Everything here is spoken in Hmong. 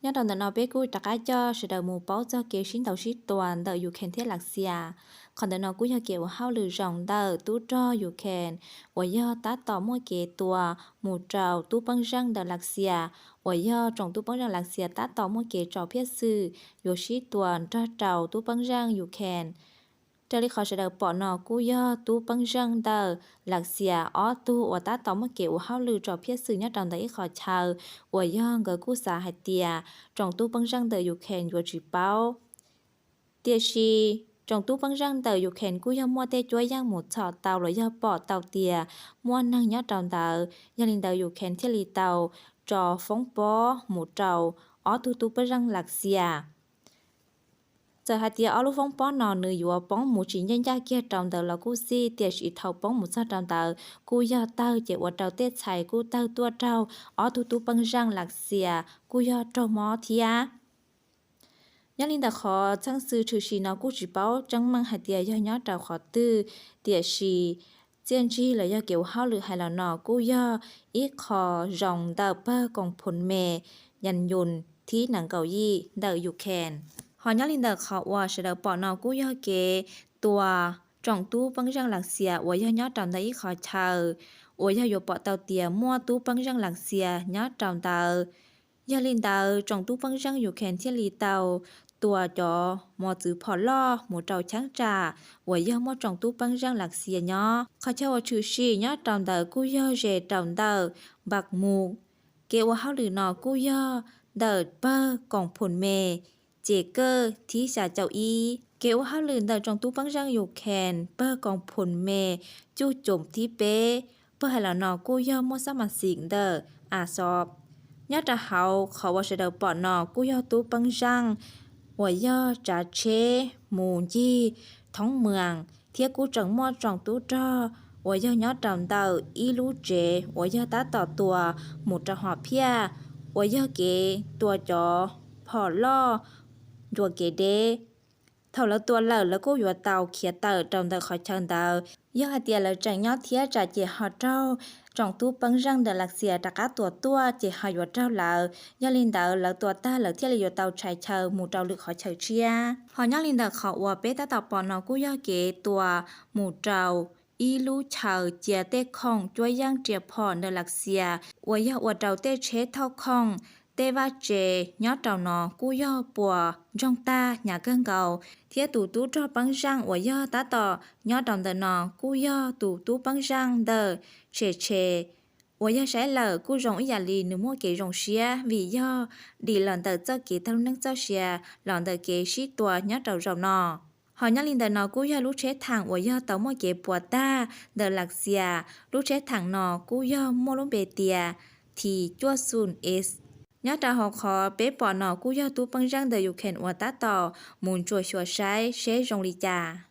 Nyob rau ntawm no peb kuj rov qab coj sawv daws mus paub txog kev sib ntaus sib tua ntawm Ukraine thiab Lav Xias. Qhov ntawm no kuj yog kev ua hauj lwm zoo ntawm tub rog Ukraine uas yog tab tom muaj kev tua mus rau tub peeb zeej ntawm Lav Xias, uas yog tsoom tub peeb zeej Lav Xias tab tom muaj kev tso phiaj xwm yuav sib tua nrog rau tub peeb zeej Ukraine. Raws li qhov sawv daws pom no kuj yog tub peeb zeej ntawm Lav Xias ob tug uas tab tom muaj kev ua hauj lwm tso phiaj xwm nyob rau ntawm ib qhov chaw uas yog nkawd kuj xav hais tias tsoom tub peeb zeej ntawm Ukraine yuav tsis paub. Tiam sis tsoom tub peeb zeej ntawm Ukraine kuj yog muaj tej cuab yeej mus txhom tau los yog pom tau tias muaj neeg nyob rau ntawd, yog li ntawd Ukraine thiaj li tau tso foob pob mus rau ob tug tub peeb zeej Lav Xias. Txawm hais tias ob lub foob pob no nws yuav poob mus tsis ncaj ncaj kiag rau ntawd los kuj xij, tiam sis thaum poob mus txog rau ntawd kuj yog tawg ces ua rau tej txhais kuj tawg tuaj raug ob tug tub peeb zeej Lav Xias kuj yog raug mob thiab. Nyob li ntawm qhov txheej xwm tshwm sim no kuj tsis paub tseeb meej hais tias yog nyob rau qhov twg, tiam sis txiaj ntsig los yog kev ua hauj lwm hais los no kuj yog ib qho zoo ntawm pawg koom phoom me Yas Yus thib nees nkaum yim ntawm Ukraine. Ho nyob li ntawm qhov uas sawv daws pom no kuj yog kev tua tsoom tub peeb zeej Lav Xias uas yog nyob rau ntawm ib qhov chaw uas yog yuav pom tau tias muaj tub peeb zeej Lav Xias nyob rau ntawd. Yog li ntawd tsoom tub peeb zeej Ukraine thiaj li tau tua cov mos txwv phom loj mus rau cheeb tsam uas yog muaj tsoom tub peeb zeej Lav Xias nyob. Qhov chaw uas tshwm sim nyob rau ntawd kuj yog ze rau ntawm Bakhmut. Kev ua hauj lwm no kuj yog ntawm pawg koom phoom me Ces Kawj thib xya caum ib. Kev ua hauj lwm ntawm tsoom tub peeb zeej Ukraine pawg koom phoom me cuj coom thib peb, pawg hais los no kuj yog muaj xab mas xim ntawm Azov. Nyob rau hauv qhov uas sawv daws pom no kuj yog tub peeb zeej uas yog tsav tsheb mus ncig thoob mwas thiab kuj tseem muaj tsoom tub rog uas yog nyob rau ntawm ib lub tsev uas yog tab tom tua mus rau hom phiaj uas yog kev tua cov phom loj ncua kev deb. Thaum lawv tua lawm lawv kuj yuav tau khiav tawm rau ntawm qhov chaw ntawd. Yog hais tias lawv tseem nyob thiab tsam ces ho raug tsoom tub peeb zeej ntawm Lav Xias rov qab tua tuaj ces ho yuav raug lawv. Yog li ntawd lawv tua tag lawv thiaj li yuav tau tshais chaw mus rau lwm qhov chaw tshiab. Ho nyob li ntawm qhov uas peb tab tom pom no kuj yog kev tua mus rau ib lub chaw cia tej khoom cuab yeej riam phom ntawm Lav Xias uas yog ua rau tej tsheb thauj khoom, tej vaj tse nyob rau no kuj yog puas ntsoog tag hnyav kawg nkaus, thiab tus tub rog peeb zeej uas yog tab tom nyob rau ntawm no kuj yog tus tub peeb zeej ntawm Tshem Tshe uas yog saib lawm kuj zoo ib yam li nws muaj kev zoo siab vim yog dim los ntawm txoj kev taug neej txoj sia los ntawm kev sib tua nyob rau zaum no. Ho nyob li ntawm no kuj yog lub tsheb thaam uas yog tau muaj kev puas tag ntawm Lav Xias. Lub tsheb thaam no kuj yog muaj lub npe tias T cuaj xoom S. Nyob rau hauv qhov peb pom no kuj yog tub peeb zeej ntawm Ukraine uas tab tom mus ntsuam xyuas saib seb zoo li cas.